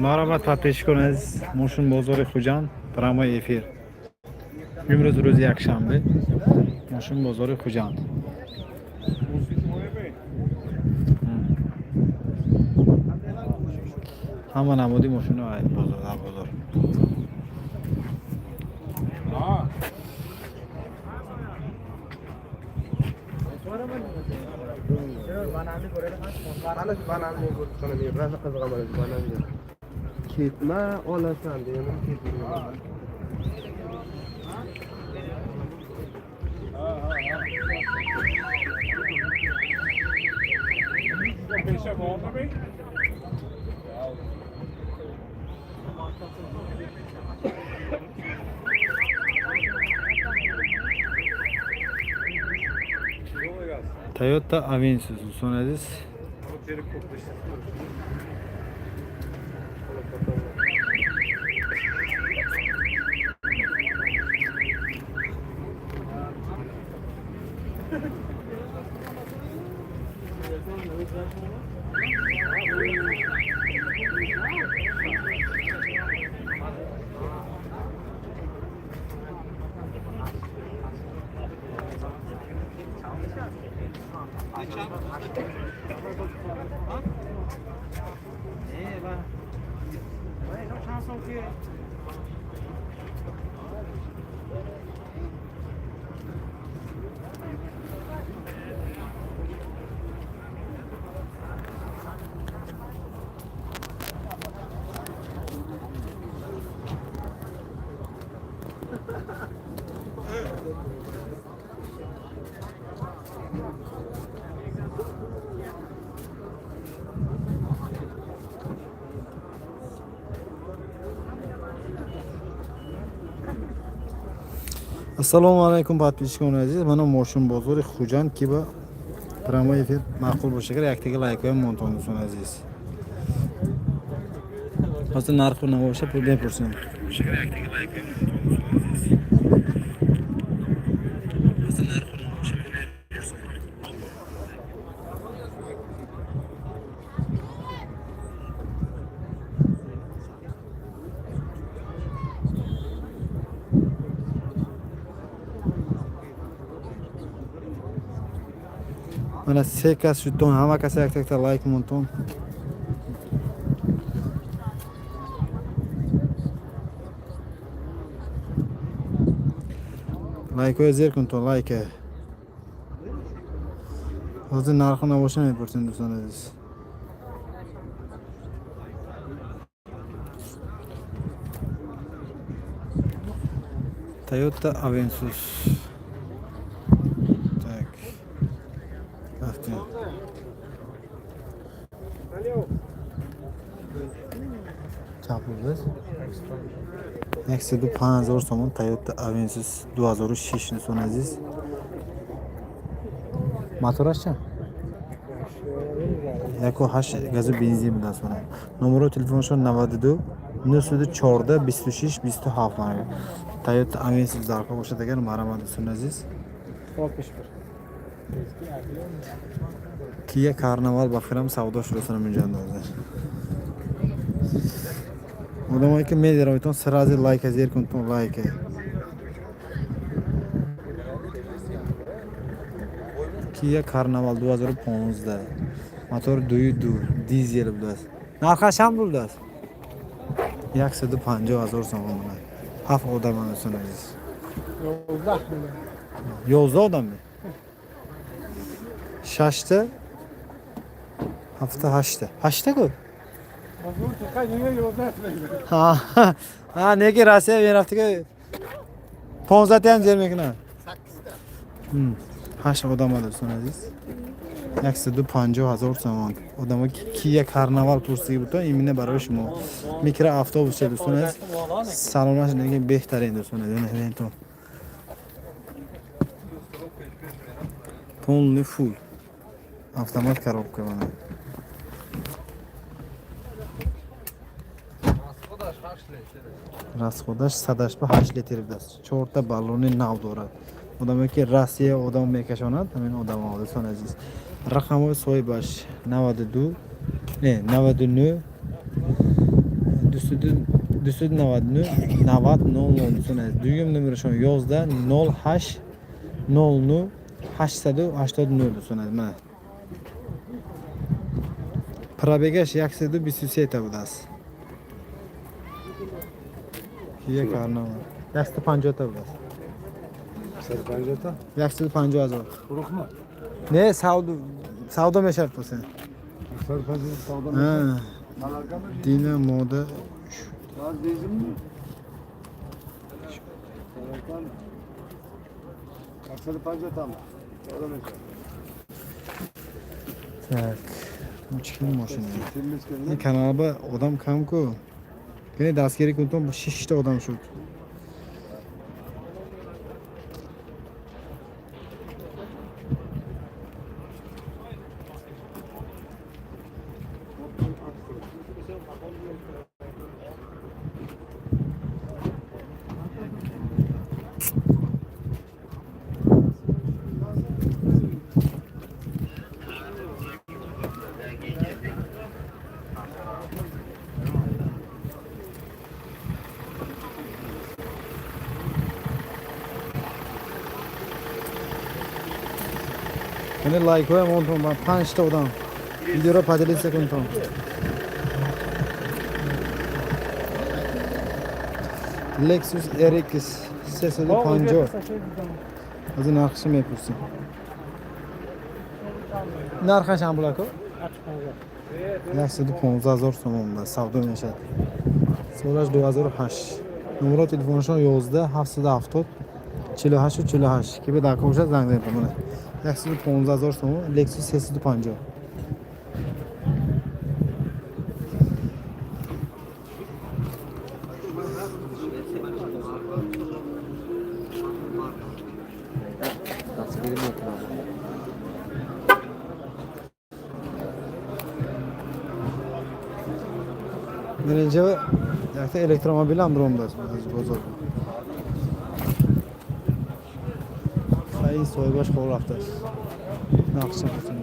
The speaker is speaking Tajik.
Марҳамат, подписчикон азиз, мошин бозори Хуҷанд, прямой эфир. Имрӯз рӯзи якшанбе, мошин бозори Хуҷанд. Ҳама намуди мошино бозор, дар бозор. Rosa qiziqaman bananga. Ketma olasan deganim ketma. Toyota Avensis, дӯстони азиз. Ассалому алайкум, подписчикони азиз. Мана мошин бозори Хуҷанд, ки ба прямой эфир маъқул боша, агар яктага лайкҳоям монтон, дӯстони азиз. Ҳозир нарху навоша мепурсем. Мана се кас шудтон, ҳама каса яктакта лайк монтон. Лайкҳоя зер кунтон, лайка. Ҳозир нарху навоша мепурсем, дӯстони азиз. Toyota Avensis. Так. Рафтем. Чанд пул будааст? 105 000 сомон Toyota Avensis 2006, дӯстони азиз. Мотораш чанд? 1,8 газу бензин будааст. Номерои телефоншон 92 914 26 27. Мана Toyota Avensis даркор бошад агар, марҳамат, дӯстони азиз. Kia Carnival ба фикрам савдо шудааст инҷо андоза. Одамое ки медароитон, сразу лайка зер кунтон, лайка. Kia Carnival 2015, мотор 2,2 дизел будааст. Нархаш чанд будааст? 150 000 сомон. Ҳафт одам, дӯстони азиз. 11 одам. Шашта, ҳафта, ҳашта. Ҳашта ку? Ҳа, неки Россия мерафтига 15 таам зер мекунад. Ҳашт одама, дӯстони азиз. 150 000 сомон. Одамо ки Kia Carnival пурсиги буд, именно барои шумо. Микроавтобус че, дӯстони азиз. Салонаш неки беҳтарин, дӯстони азиз. Бинед. Полный фул. Автомат коробка мана. Расходаш садаш ба 8 литр будааст. Чорта баллони нав дорад. Одаме ки Россия одам мекашонад, ҳамин одамо, дӯстони азиз. Рақамҳои соҳибаш 92, не, 99. 299 90 00 дӯстони азиз. Дуюм номерашон 11 08 09 889, дӯстони азиз. Мана, пробегаш 123 та будааст. Кия Карнавал 150 та будааст. 150 та? 150 ҳазор. Фурӯхма? Не, савдо мешавад пурсен. 150 савдо. А, Маларка mı? Дина мода. Var benzin mi? Malaka mı? 150 та ма. Савдо мешавад. Так, чӣ мошина? Temiz Ин каналба одам кам ку. Кини дастгирӣ кунтон, шишта одам шуд. Кани, лайкҳоям онтон, ба панҷта одам. Видеоро поделиться кунтон. Lexus RX 350. Аз нархши мепурсем. Нархаш ҳам булако? 115 ҳазор сомон ба савдо мешавад. Солаш 2008. Номеро телефонашон 11 770 48 48. Ки ба даркор бошад, занг занед мана. 115 ҳазор сомон Lexus 350. Дастгирӣ мекунам. Дар инҷа якта электромобил ҳам ромдааст аз бозор. Хай, соҳибаш хоб рафтааст. Нақша пурсем.